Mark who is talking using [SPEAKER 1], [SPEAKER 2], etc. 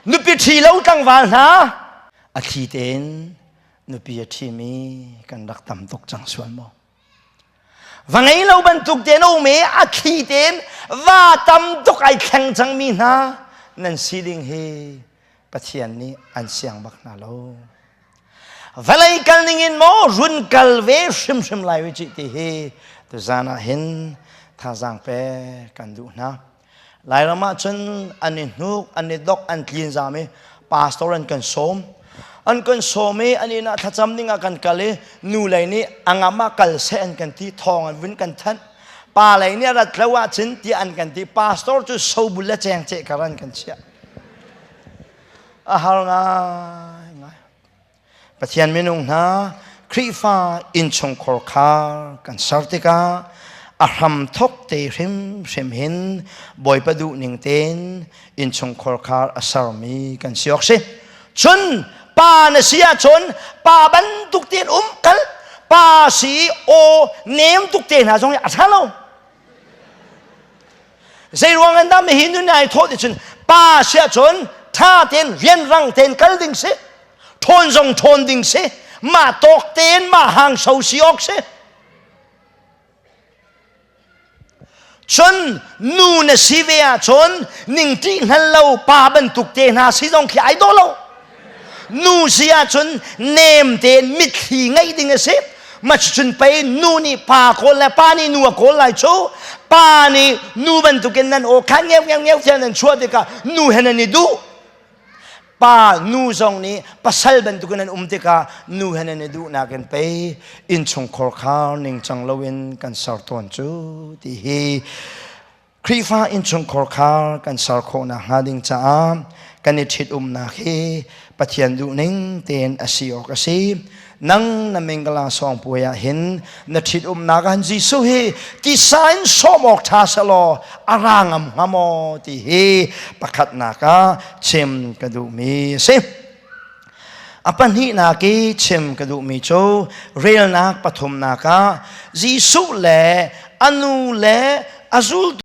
[SPEAKER 1] Nupi ṭhi lo tlangval hna a thli tein nupi a ṭhimi kan rak tam tuk cang sual maw? Va ngei lo bantuk tein a um i a thli tein va tam tuk ai thleng cangmi hna nan si ding hi Pathian nih an siang bak hna lo. Vawlei kal ning in maw run kal ve hrimhrim lai u cih ti hi tuzan ah hin thazaang pe kan duh hna. Lairam ah cun an i hnuk, an i dok, an tlin zam i pastor an kan sawm. An kan sawm i an inn ah thlacam ding ah kan kal i nu lei nih a ngam ah kal seh an kan ti, thawng an vun kan thanh. Pa lei nih a rat lo ahcun tiah an kan ti. Pastor cu sobul le cengceh kar an kan chiah. A har ngaingai. Pathian minung hna Khrihfa innchungkhar khar kan ser tikah a hram thok te hrimhrim hin Bawipa duh ning tein innchungkhar khar a sermi kan si awk si. Cun pa na si ahcun pa bantuk tein um kal pa si aw nem tuk te hna zong hi a ṭha lo. Zei ruang an dah mihi nun ai thawh ti cun pa si ahcun ṭha tein rianrang tein kal ding si ṭhawn zong ṭhawn ding si mah tawk tein mah hang so si awk si cun nu na si ve ahcun ningṭih hngal lo pa bantuk te hna si zong khi ai dawh lo Nu si ahcun nem tein mitthli ngeih ding a si. Macun pei nu nih pa kawl le pa nih nu a kawl lai cu. Pa nih nu bantukin nan aw khan ngeu ngeu ngeu tiah nan chuah tikah nu he nan i duh. Pa nu zong nih pasal bantukin nan um tikah nu he nan i duhnak in pei innchungkhar khar ningcang loin kan ser tawn cu ti hi Khrihfa innchungkhar kha kan ser khawh nakhnga ding caah kan i ṭhitumnak hi Pathian duhning tein a si awk a si. Nang na mingala sawngpuai ah hin na ṭhitumnak ah Jesuh hi tisa in sawm awk ṭha selaw a ra ngam hnga maw ti hi pakhatnak ah chim ka duhmi a si. A pahnihnak i chim ka duhmi cu relnak pathumnak ah Jesuh le a nu le a zultu.